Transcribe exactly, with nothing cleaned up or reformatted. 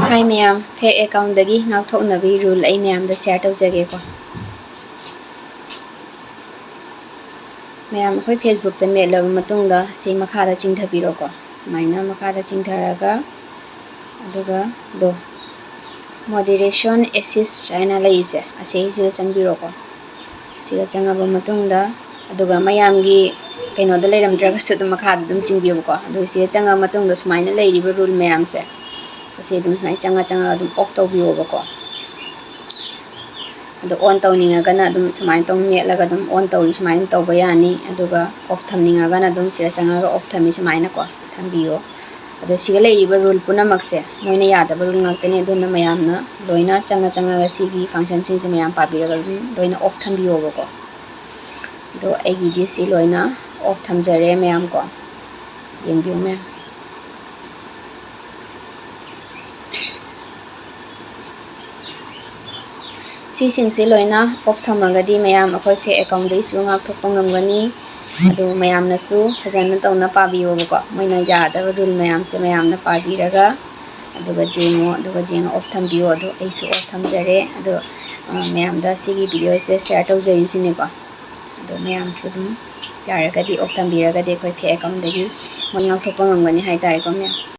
Hi ꯃꯌꯥꯝ, fake account ꯗꯒꯤ ꯉꯥꯛꯊꯣꯛꯅꯕꯒꯤ rule ꯑꯩ ꯃꯌꯥꯝꯗ share ꯇꯧꯖꯒꯦꯀꯣ꯫ ꯃꯌꯥꯝ, ꯑꯩꯈꯣꯏ Facebook ꯇ ꯃꯦꯠꯂꯕ ꯃꯇꯨꯡꯗ ꯁꯤ ꯃꯈꯥꯗ ꯆꯤꯡꯊꯕꯤꯔꯣꯀꯣ꯫ ꯁꯨꯃꯥꯏꯅ ꯃꯈꯥꯗ ꯆꯤꯡꯊꯔꯒ, ꯑꯗꯨꯒ ꯗꯣ moderation assist ꯍꯥꯏꯅ ꯂꯩꯔꯤꯁꯦ, ꯑꯁꯤꯁꯤꯗ ꯆꯪꯕꯤꯔꯣꯀꯣ꯫ ꯁꯤꯗ ꯆꯪꯉꯕ ꯃꯇꯨꯡꯗ, ꯑꯗꯨꯒ ꯃꯌꯥꯝꯒꯤ ꯀꯩꯅꯣꯗ ꯂꯩꯔꯝꯗ꯭ꯔꯒꯁꯨ ꯑꯗꯨꯝ ꯃꯈꯥꯗ ꯑꯗꯨꯝ ꯆꯤꯡꯕꯤꯌꯨꯀꯣ꯫ ꯑꯗꯨꯒ ꯁꯤꯗ ꯆꯪꯉꯕ ꯃꯇꯨꯡꯗ ꯁꯨꯃꯥꯏꯅ ꯂꯩꯔꯤꯕ rule ꯃꯌꯥꯝꯁꯦ, ꯑꯁꯤ ꯑꯗꯨꯝ ꯁꯨꯃꯥꯏꯅ ꯆꯪꯉ ꯆꯪꯉꯒ ꯑꯗꯨꯝ off ꯇꯧꯕꯤꯌꯣꯕꯀꯣ꯫ ꯑꯗꯣ on ꯇꯧꯅꯤꯡꯉꯒꯅ ꯑꯗꯨꯝ ꯁꯨꯃꯥꯏꯅ ꯇꯧ ꯃꯦꯠꯂꯒ ꯑꯗꯨꯝ on ꯇꯧꯔꯤ ꯁꯨꯃꯥꯏꯅ ꯇꯧꯕ ꯌꯥꯅꯤ꯫ ꯑꯗꯨꯒ off ꯊꯝꯅꯤꯡꯉꯒꯅ ꯑꯗꯨꯝ ꯁꯤꯗ ꯆꯪꯉꯒ off ꯊꯝꯃꯤ ꯁꯨꯃꯥꯏꯅꯀꯣ ꯊꯝꯕꯤꯌꯣ꯫ ꯑꯗꯣ ꯁꯤꯒ ꯂꯩꯔꯤꯕ rule ꯄꯨꯝꯅꯃꯛꯁꯦ ꯃꯣꯏꯅ ꯌꯥꯗꯕ rule ꯉꯥꯛꯇꯅꯤ꯫ ꯑꯗꯨꯅ ꯃꯌꯥꯝꯅ ꯂꯣꯏꯅ ꯆꯪꯉ ꯆꯪꯉꯒ ꯁꯤꯒꯤ function ꯁꯤꯡꯁꯦ ꯃꯌꯥꯝ ꯄꯥꯕꯤꯔꯒ ꯑꯗꯨꯝ ꯂꯣꯏꯅ off ꯊꯝꯕꯤꯌꯣꯕꯀꯣ꯫ ꯑꯗꯣ ꯑꯩꯒꯤꯗꯤ ꯁꯤ ꯂꯣꯏꯅ off ꯊꯝꯖꯔꯦ ꯃꯌꯥꯝ ꯀꯣ, ꯌꯦꯡꯕꯤꯌꯨ ꯃꯌꯥꯝ꯫ ꯁꯤꯁꯤꯡꯁꯦ ꯂꯣꯏꯅ off ꯊꯝꯃꯒꯗꯤ ꯃꯌꯥꯝ ꯑꯩꯈꯣꯏ fake account ꯗꯒꯤꯁꯨ ꯉꯥꯛꯊꯣꯛꯄ ꯉꯝꯒꯅꯤ꯫ ꯑꯗꯨ ꯃꯌꯥꯝꯅꯁꯨ ꯐꯖꯅ ꯇꯧꯅ ꯄꯥꯕꯤꯌꯣꯕꯀꯣ꯫ ꯃꯣꯏꯅ ꯌꯥꯗꯕ rule ꯃꯌꯥꯝꯁꯦ ꯃꯌꯥꯝꯅ ꯄꯥꯕꯤꯔꯒ ꯑꯗꯨꯒ ꯌꯦꯡꯉꯣ, ꯑꯗꯨꯒ ꯌꯦꯡꯉ off ꯊꯝꯕꯤꯌꯣ꯫ ꯑꯗꯣ ꯑꯩꯁꯨ off ꯊꯝꯖꯔꯦ꯫ ꯑꯗꯣ, ꯑ, ꯃꯌꯥꯝꯗ ꯁꯤꯒꯤ video ꯁꯦ share ꯇꯧꯖꯔꯤꯁꯤꯅꯦꯀꯣ꯫ ꯑꯗꯣ ꯃꯌꯥꯝꯁꯨ ꯑꯗꯨꯝ ꯌꯥꯔꯒꯗꯤ off ꯊꯝꯕꯤꯔꯒꯗꯤ ꯑꯩꯈꯣꯏ fake account ꯗꯒꯤ ꯃꯣꯏ ꯉꯥꯛꯊꯣꯛꯄ ꯉꯝꯒꯅꯤ ꯍꯥꯏꯇꯥꯔꯦꯀꯣ ꯃꯌꯥꯝ꯫